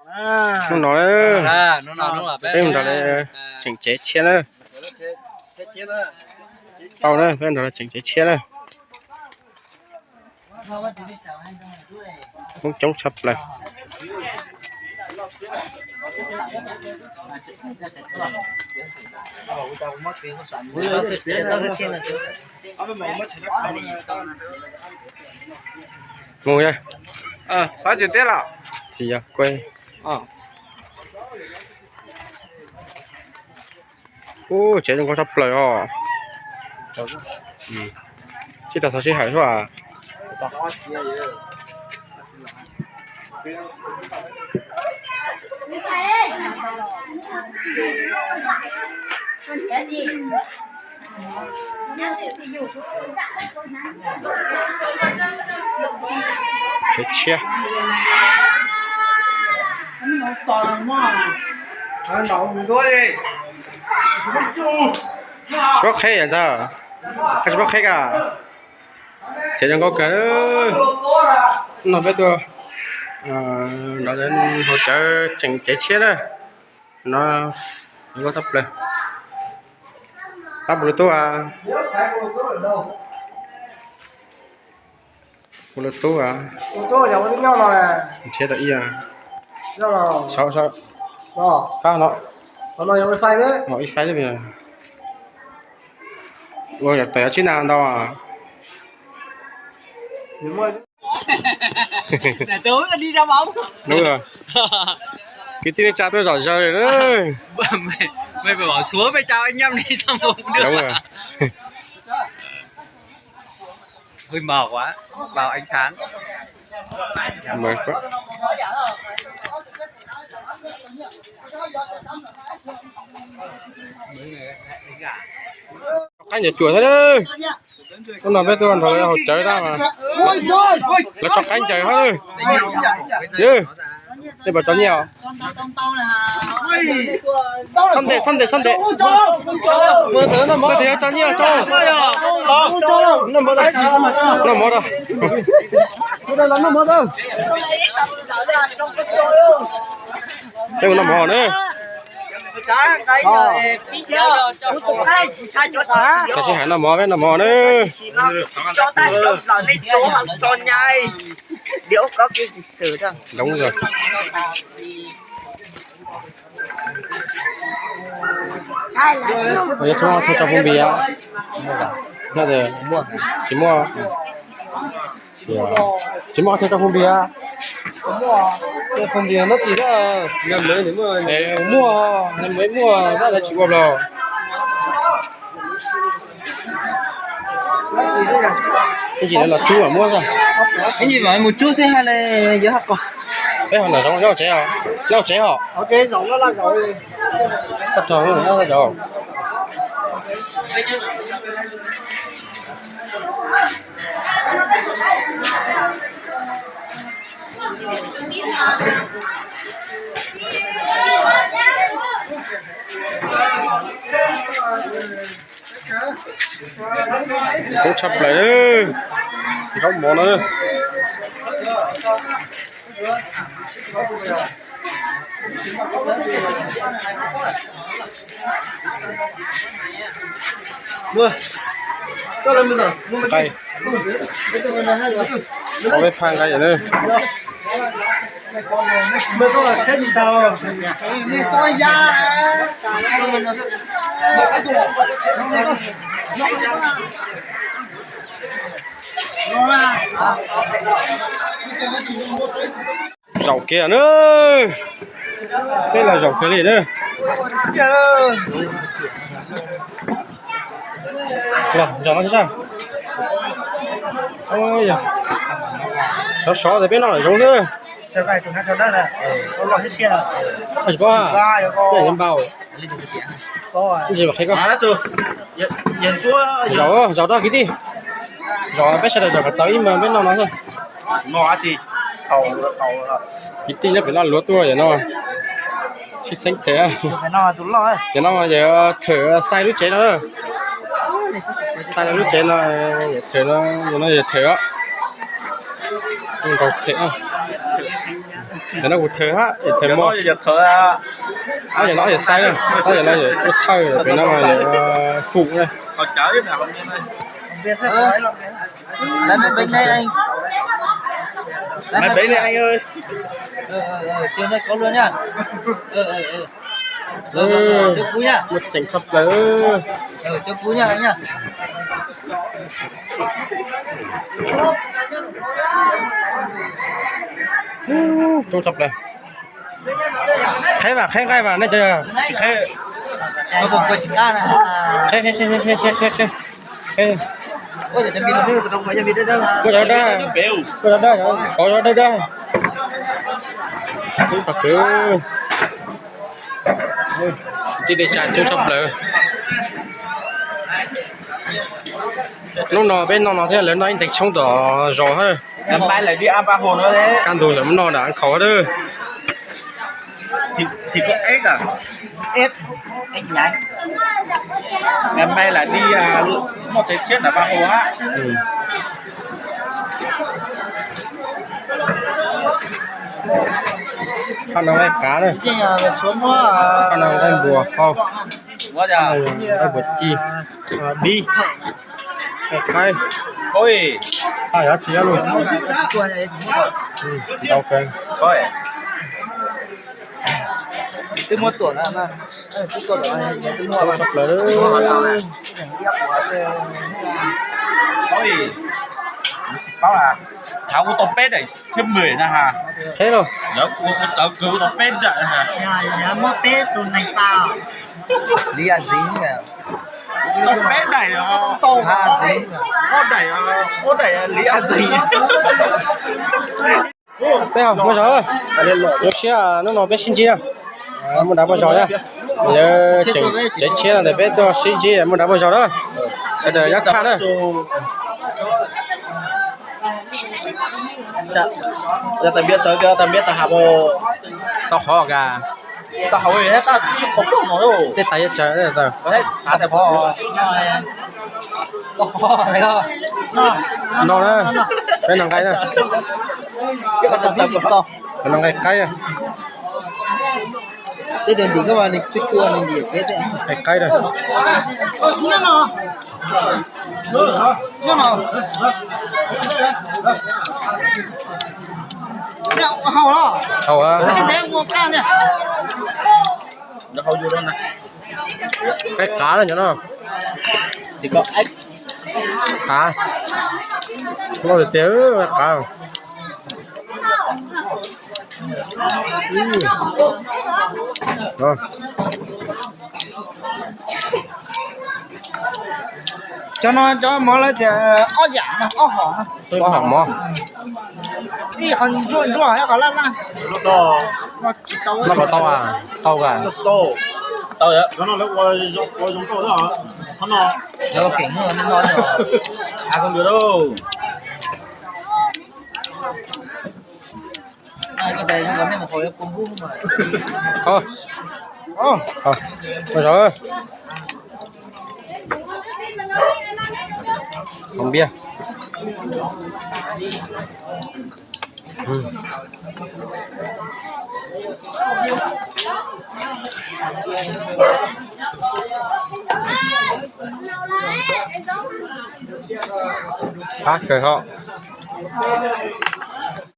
Hnub no peb mus nrog lawv tseem tsev tshiab na. Tau na, peb nrog lawv tseem tsev tshiab na. Hmoob coob tshaj plaws. Mus, tsis yog kuj. Ub, tsev zoo nkauj tshaj plaws os. Sib tau xav sib hawm xwb. Tsev tshiab. Tsis paub qheb ntag. Tsis paub qheb a. Tsev zoo nkauj kawg. No peb tuaj nrog lawv haus cawv tseem tsev tshiab na. No zoo nkauj tshaj plaws. Pab Bluetooth a. Bluetooth a. Nrhiav tau ib a. Qab no. Wi-Fi xwb. Ua yog tawm yuav tsib na ntau. Kwv tij neej tsa tuaj zom zaws li na. Qaib ncov cuam thiab. Hnub no peb tuaj nrog lawv haus cawv tab mas lawv tso qaib ncaws hab. Nej puas tso nyiaj os? Txhob ntes, txhob ntes, txhob ntes. Leej twg yuav tso nyiaj tso. Noj mov rau. Peb mus noj mov na. Xav sib hawm noj mov, peb noj mov na. Doov. Yuav tsum muaj thawj rau phoo npis a. Tsis muaj. Tsis muaj thawj rau phoo npis a. Phoo npis no tim muaj, muaj, muaj, lawv tsis ua los. Ib chim lawv los cub mam muab xwb. Ib chim mam mus cub xwb hais li yuav haj qos. Peb ho nram zoov nyob tsev os, nyob tsev os. Coob tshaj plaws, zaub mov no. Nqaij, ob peb phab nqaij na. Zaum kiag na. Peb los zaum kiag li na. Los zaum no. Sov sov tas peb noj lawm zoov xwb. Tsis paub, npau. Zaum, zaum rau kwv tij. Zaum peb sawv daws zaum kom txaus ib mas peb noj no xwb. Kwv tij nyob pem no luav tuaj yam no. Sib xeeb them. Cov no yog thawm xais lub tsev no. Xais lub tsev no, yog thawm no, no yog thawm os. Nkaus them. Cov no kuv thawj hab, thawj mos. Yog no yog xaib na, yog no yog ua thawj, pem no yog fum na. Lái máy bay này anh. Lái máy bay này anh ơi. Ờ, ờ, ờ, chiều nay có luôn nhá. Ờ, ờ, ờ. Rồi, rồi, rồi, chúc vui nhá. Muaj ceem tshaj plaws. Ờ, chúc vui nhá anh nhá. Coob tshaj plaws. Qheb mas, qheb nqaij mas nej cov. Qheb, qheb, qheb, qheb, qheb. Muaj cov dawb, muaj cov dawb, cov dawb dawb. Tub tag kwv. Tib teb chaws coob tshaj plaws. Hnub no peb noj no thiab lawv noj ib ntees tshoob tom zos hab. Kaj ntug lawv muab noj nram khaus hab. Qhov no nqaij qav na. Qhov no nqaij npuas hau. Nqaij npuas ci, dib, nqaij qaib. Tsis yob lug. Ntau kawg. Tshaj plaws. Thaum ua tau peb daim thiab mem na ha. Qheb los. Ua tau peb daim ha. Muab peb tus neeg xa. Lý A Dính. Tau peb daim, ob daim, ob daim Lý A Dính. Peb ho muaj zog, zoo siab hnub no peb sib ntsib na. Muaj dag muaj zog na. Yawg tseem tsev tshiab no ntawm peb tuaj sib ntsib muaj dag muaj zog na. Sawv daws nyob tshaj na. Yog tais npias txawv tias tais npias tag hav, tau qhov kas. Tej tas yuav tsawg. No na, peb noj nqaij na. Peb noj nqaij qaib na. Nqaij qaib na. Hau a. Qaib qav na cov no. Qav. Loj tiag tiag, qav. Cov no cov mov lawv tias ob yam no, ob hom no. Ob hom mov. Ib qho ntsuab ntsuab, ib qho laj laj. Noj puas tau? Tau kas. Ua zog. Hov npiaj. Qab kawg hov.